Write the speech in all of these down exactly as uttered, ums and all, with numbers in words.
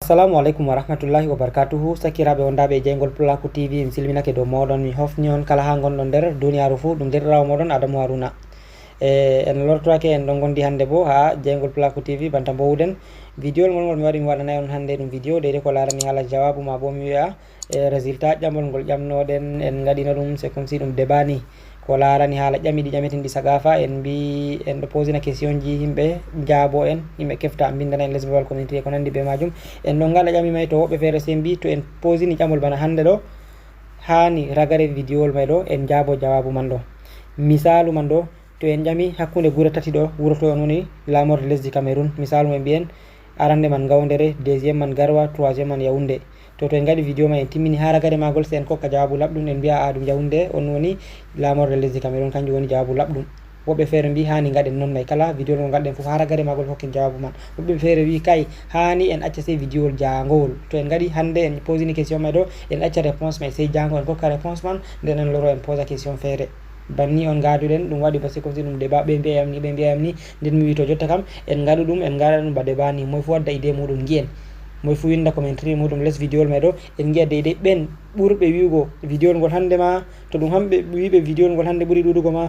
Assalamu aleykum wa rahmatullahi wa barakatuhu. Sakiraaɓe wondaaɓe e jeyngol Pulaaku T V, mi silminake dow mooɗon, mi hofni on kala haa ngonɗon nder duniyaaru fuu. Ɗum deerɗiraawo mooɗon Adamu Haruna. E, en lortoake, en ɗon ngondi hannde boo haa jeyngol Pulaaku T V, banta mboowuɗen. Vidiyowol ngol ngol mi waɗi, mi waɗanay on hannde ɗum vidiyo deydey ko laarani haala jawaabu, maa boo mi wi'a, e, résultat ƴamol ngol ƴamnoɗen, en ngaɗino ɗum, c'est comme si ɗum débat ni. Ko laarani haala ƴami ɗi ƴameten ɗi Sagafa, en mbi, en ɗo posina questionji, yimɓe njaabo en, yimɓe kefta, mbinndana en les babal communauté e ko nanndi bee maajum. En ɗon ngaɗa ƴami may, to woɓɓe feere sey mbi, to en posini ƴamol bana hannde ɗo, haani ragare vidiyowol may ɗo, en njaabo jawaabu man ɗo. Misaalu man ɗo, to en ƴami hakkunde gure tati ɗo, wuro toye on woni laamorde lesdi Cameroun, misaalu, en mbiyen, arande man Ngawdere, deuxième man Garoua, troisième man Yaoundé. To, to en ngaɗi vidiyo ma, en timmini haa ragare maagol, sey en kokka jawaabu laɓɗum, en mbi'a, a, ɗum Yaoundé on woni laamorde lesdi Cameroun, kanjum woni jawaabu laɓɗum. Woɓɓe feere mbi, haani ngaɗen non may, kala vidiyowol ngol ngaɗɗen fof, haa ragare maagol hokken jawaabu man. Woɓɓe feere wi, kay, haani en acca sey vidiyowol jaangowol. To en ngaɗi hannde, en posini question may ɗo, en acca réponse may sey jaango, en kokka réponse man, nden en loro en posa question feere. Banni on ngaaduɗen, ɗum waɗi ba c'est comme si ɗum débat, ɓe mbi'a yam ni, ɓe mbi'a yam ni, nden mi wi to jotta kam, en ngaɗu ɗum, en ngaɗa ɗum ba débat ni, moy fuu wadda idée muuɗum, ngi'en. Moy fuu winnda commentary muuɗum les vidiyowol may ɗo, en ngi'a deydey ɓen ɓurɓe wi'ugo vidiyowol ngol hannde ma, to ɗum hamɓe wi'ɓe vidiyowol ngol hannde ɓuri ɗuuɗugo ma,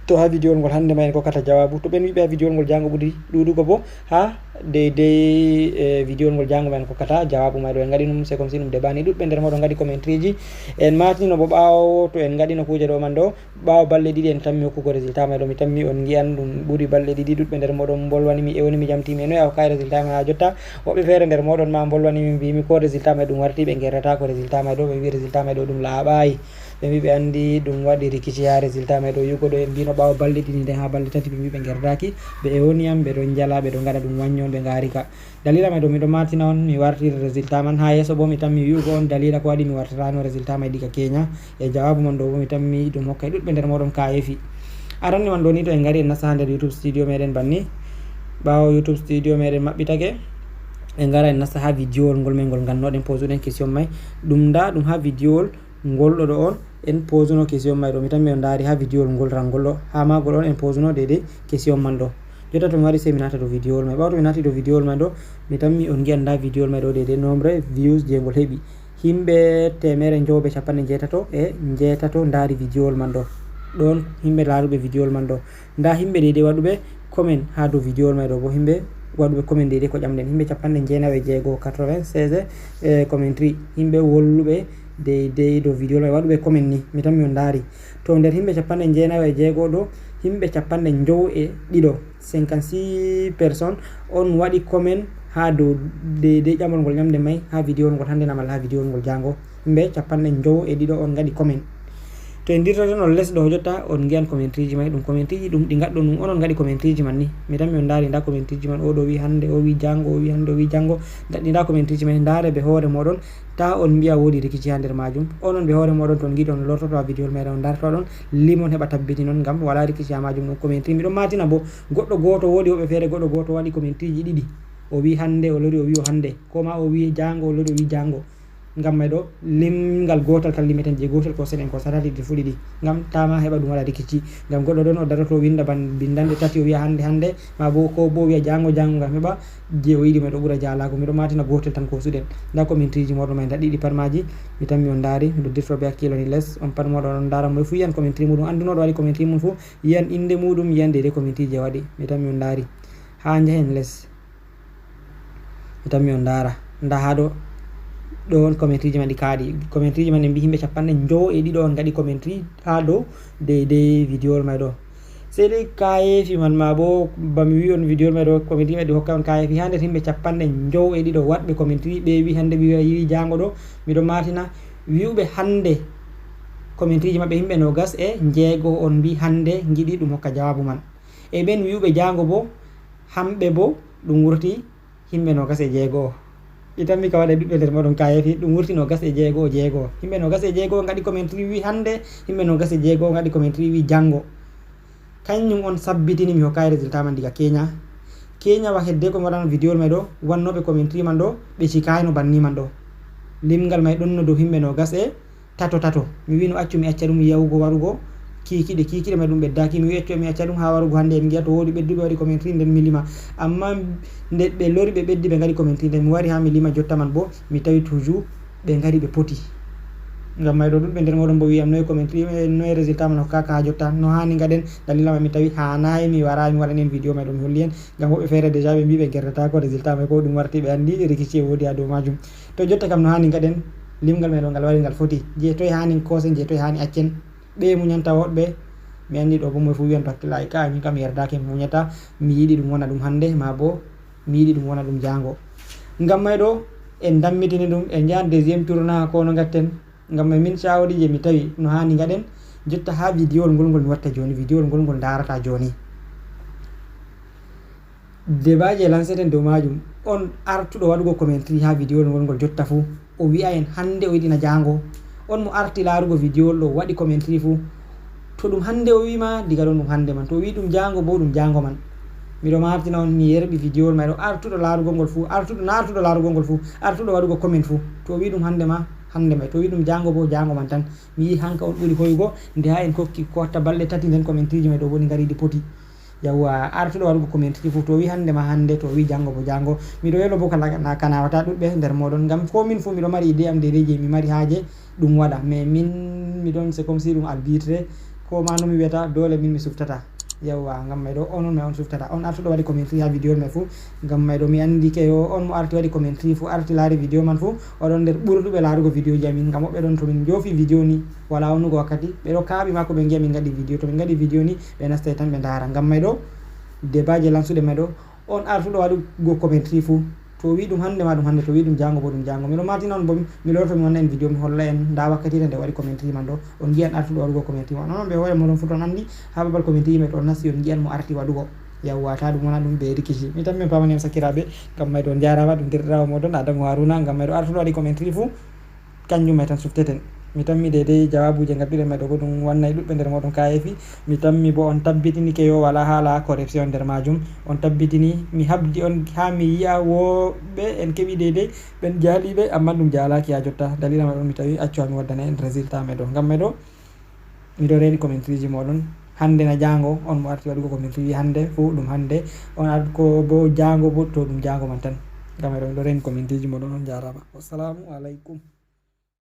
to haa vidiyowol ngol hannde ma en kokkata jawaabu. To ɓen wi'ɓe haa vidiyowol ngol jaango ɓuri ɗuuɗugo boo, haa deydey, e, vidiyowol ngol jaango ma en kokkata jawaabu may ɗo. En ngaɗi ɗum, c'est comme si ɗum débat ni, ɗuɗɓe nder mooɗon ngaɗi commentaryji. En maatinino boo ɓaawo to en ngaɗino kuuje ɗo man ɗo, ɓaawo balɗe ɗiɗi en tammi hokkugo résultat may ɗo. Mi tammi on ngi'an ɗum ɓuri balɗe ɗiɗi, ɗuɗɓe nder mooɗon mbolwani mi, ewni mi, ƴamti mi, e noy a hokkaay résultat may haa jotta? Woɓɓe feere nder mooɗon ma mbolwani mi, mbi mi ko résultat may ɗum warti, ɓe ngerrata ko résultat may ɗo, ɓe mbi résultat may ɗo ɗum laaɓaay. Ɓe mbi ɓe anndi ɗum waɗi rikici haa résultat may ɗo yugo ɗo, en mbino ɓaawo balɗe ɗiɗi nden haa balɗe tati, ɓe mbi ɓe ngerdaaki, ɓe ewni yam, ɓe ɗon njala, ɓe ɗon ngaɗa ɗum wannyo, ɓe ngaari ka. Dalila may ɗo miɗo maatina on, mi wartiri résultat man. Haa yeeso boo mi tammi wi'ugo on dalila ko waɗi mi wartiraano résultat may diga Kenya. E jawaabu man ɗo boo mi tammi ɗum hokkay ɗuɗɓe nder mooɗon kaayeefi. Aranni man ɗo ni to en ngari en nasta haa nder YouTube studio meɗen banni. Ɓaawo YouTube studio meɗen maɓɓitake, en ngara en nasta haa vidiyowol ngol men ngol ngannoɗen posuɗen question may. Ɗum nda ɗum haa vidiyowol ngol ɗo ɗo on en posuno question may ɗo. Mi tammi on ndaari haa vidiyowol ngol ran ngol ɗo. Haa maagol on en posuno deydey question man ɗo. Jotta to mi wari sey mi naata dow vidiyowol may. Ɓaawo to mi naati dow vidiyowol may ɗo, mi tammi on ngi'an nda vidiyowol may ɗo deydey nombre views je ngol heɓi. Himɓe teemeɗe njowo be capanɗe njeetato e njeetato ndaari vidiyowol man ɗo. Ɗon himɓe laaruɓe vidiyowol man ɗo. Nda himɓe deydey waɗuɓe comment haa dow vidiyowol may ɗo bo. Himɓe waɗuɓe comment deydey ko ƴamɗen. Himɓe capanɗe jeenayo e jeego, quatre-vingt-seize, e commentary. Himɓe wolluɓe deydey dow vidiyowol may waɗuɓe comment ni. Mi tammi on ndaari. To nder himɓe capanɗe jeenayo e jeego ɗo, himɓe capanɗe njowo e ɗiɗo, cinquante-six personnes, on waɗi comment haa dow deydey ƴamol ngol ƴamɗen may haa vidiyowol ngol hannde na malla haa vidiyowol ngol jaango. Himɓe capanɗe njowo e ɗiɗo on ngaɗi comment. To en dirtoton on les ɗo jotta, on ngi'an commentaryji may. Ɗum commentaryji ɗum ɗi ngaɗɗon ɗum, onon ngaɗi commentaryji man ni. Mi tammi on ndaari nda commentaryji man, o ɗo wi hannde, o wi jaango, o wi hannde, o wi jaango. Nda, nda commentaryji may, ndaare be hoore mooɗon. Taa on mbi'a woodi rikici haa nder maajum. Onon be hoore mooɗon to on ngiɗi on lortoto haa vidiyowol meɗen on ndartoɗon, limon heɓa tabbitinon ngam walaa rikici haa maajum. Ɗum commentary. Mi ɗon maatina bo, goɗɗo gooto, woodi woɓɓe feere goɗɗo gooto waɗi commentaryji ɗiɗi. O wi hannde, o lori o wi o hannde. Ko ma o wi jaango, o lori o wi jaango. Ngam may ɗo limgal gootal tan limeten, je gootel ko senen ko satati ɗi fuɗi ɗi. Ngam taa ma heɓa ɗum waɗa rikici. Ngam goɗɗo ɗon o daroto o winda ban-, bindanɗe tati o wi'a hannde, hannde, ma bo ko bo o wi'a jaango, jaango ngam heɓa je o yiɗi may ɗo ɓura jaalaago. Mi ɗo maatina gootel tan kosuɗen. Nda commentaryji mooɗon may nda ɗiɗi pat maaji. Mi tammi on ndaari, mi ɗo dirto be hakkiilo ni les. On pat mooɗon on ndaara, moy fu yi'an commentary muuɗum. Andunoɗo waɗi commentary mum fu yi'an innde muuɗum, yi'an deydey commentary je waɗi. Mi tammi on ndaari. Haa njahen les. Mi tammi on ndaara. Nda haa ɗo, ɗo on commentaryji man ɗi kaaɗi. Commentaryji man en mbi himɓe capanɗe njowo e ɗiɗo on ngaɗi commentary haa dow deydey vidiyowol may ɗo. Sey dai kaayeefi man ma bo ba mi wi on vidiyowol may ɗo, commentaryji may ɗi hokka on kaayeefi. Haa nder himɓe capanɗe njowo e ɗiɗo waɗɓe commentary, ɓe wi hannde ɓe wi jaango ɗo, miɗo maatina wi'uɓe hannde commentaryji maɓɓe himɓe noogas e njeego on mbi hannde ngiɗi ɗum hokka jawaabu man. E ɓen wi'uɓe jaango bo, hamɓe bo ɗum wurti himɓe noogas e jeego. Itan mi ka waɗa ɓiɓɓe nder moɗon kayefi, ɗum wurti noogas e jeego, jeego. Himɓe noogas e jeego ngaɗi commentary wi hannde, himɓe noogas e jeego ngaɗi commentary wi janngo. Kanjum on sabbitini mi hokkayi résultat man diga Kenya. Kenya wa hedde ko mi waɗano vidéo may ɗo, wannoɓe commentary man ɗo, ɓe cikayno banni man ɗo. Limgal may ɗonno dow himɓe noogas e tato tato. Mi wino accu mi acca ɗum yahugo warugo, Kiikiɗe, kiikiɗe may ɗum ɓeddaaki. Mi wiyetto mi acca ɗum haa warugo hannde, en ngi'a to woodi ɓedduɓe waɗi commentary nden mi lima. Amma nde ɓe lori ɓe ɓeddi ɓe ngaɗi commentary nden, mi wari haa mi lima jotta man boo, mi tawi toujours ɓe ngari ɓe poti. Ngam may ɗo ɗuɗɓe nder mooɗon boo wi'am noye commentary, eh, noye résultat man hokkaaka haa jotta, no haani ngaɗen, dalila may mi tawi haanaay mi wara mi waɗan en vidéo may ɗo mi holli en. Ngam woɓɓe feere déjà ɓe mbi ɓe gerdataako résultat may, ko ɗum warti ɓe anndi rikici e woodi haa dow maajum. To jotta kam no haani ngaɗen, limgal may ɗo ngal wari ngal foti. Jey toye haani koosen, jey toye haani accen. Ɓe munyanta woɗɓe, mi anndi ɗo boo moy fuu wi'an to hakkillaaji ka, min kam mi yerdaaki, mi munyata, mi yiɗi ɗum wona ɗum hannde, maa boo mi yiɗi ɗum wona ɗum jaango. Ngam may ɗo en dammitini ɗum, en njahan deuxième tour na, ko no ngatten. Ngam may min caawodi je mi tawi no haani ngaɗen, jotta haa vidéowol ngol ngol mi watta jooni, vidéowol ngol ngol ndaarata jooni. Débat je lanceten dow maajum, on artuɗo waɗugo commentary haa vidéowol ngol ngol jotta fuu, o wi'a en hannde o yiɗina jaango. On mo arti laarugo vidéowol ɗo waɗi commentary fuu, to ɗum hannde o wi'i ma, diga ɗon ɗum hannde man. To o wi'i ɗum jaango boo, ɗum jaango man. Miɗo martina on, mi yerɓi vidéowol may ɗo, artuɗo laarugol ngol fuu, artuɗo, na artuɗo laarugol ngol fuu, artuɗo waɗugo comment fuu. To o wi'i ɗum hannde ma, hannde may. To o wi'i ɗum jaango boo, jaango man tan. Mi yi'i hanka on ɓuri hoyugo, nde haa en kokki ko watta balɗe tati nden commentary ji may ɗo woni ngari ɗi poti. Yawwa, artuɗo waɗugo commentary fuu, to o wi'i hannde ma hannde, to o wi'i jaango boo jaango. Miɗo welo boo kala na, ka nawata ɗuɗɓe nder mooɗon, ngam ko min fuu miɗo mari idée am deydey je mi mari haaje ɗum waɗa. Mais min, mi ɗon, c'est comme si ɗum arbitre, ko ma no mi wi'ata, doole min mi suftata. Yawwa, ngam may ɗo, onon may on suftata. On artuɗo waɗi commentary haa vidéo may fuu, ngam may ɗo mi anndi keyo, on mo arti waɗi commentary fuu, arti laari vidéo man fuu, oɗon nder ɓurduɓe laarugo vidéo ji amin, ngam woɓɓe ɗon to min njoofi vidéo ni, wala wonnugo wakkati, ɓe ɗo kaaɓi ma ko ɓe ngi'a min ngaɗi vidéo, to min ngaɗi vidéo ni, ɓe nastay tan ɓe ndaara. Ngam may ɗo, débat je lansuɗe may ɗo, on artuɗo waɗugo commentary fuu, to o wi'i ɗum hannde ma ɗum hannde, to o wi'i ɗum jaango boo ɗum jaango. Miɗo martina on boo, mi lorto mi wanna en vidéo, mi holla en ndaa wakkatiire nde waɗi commentary man ɗo. On ngi'an artuɗo waɗugo commentary man. Onon ɓe hoore mooɗon fuu ton anndi, haa babal commentary yimɓe to on nasti, on ngi'an mo arti waɗugo. Yawwa, taa ɗum wona ɗum bee rikici. Mi tammi on paamani am sakiraaɓe, ngam may ɗo on njaaraama, ɗum deerɗiraawo mooɗon Adamu Haruna, ngam may ɗo artuɗo waɗi commentary fuu, kanjum may tan sufteten. Mi tammi deydey jawaabuuje ngadduɗen may ɗo boo ɗum wannay ɗuɗɓe nder mooɗon kaayeefi. Mi tammi boo on tabbitini keyo walaa haala corruption nder maajum. On tabbitini, mi habdi on haa mi yi'a woɓɓe en keɓi deydey, ɓen jaaliiɓe, ammaa ɗum jaalaaki haa jotta. Daliila may ɗon mi tawi accu haa mi waddana en résultat may ɗo. Ngam may ɗo, miɗo reeni commentary ji mooɗon. Hannde na jaango, on mo arti waɗugo commentary hannde fuu ɗum hannde. On arti ko boo jaango boo to ɗum jaango man tan. Ngam may ɗo, miɗo reeni commentary ji mooɗon, on njaaraama. Wassalaamu aleykum.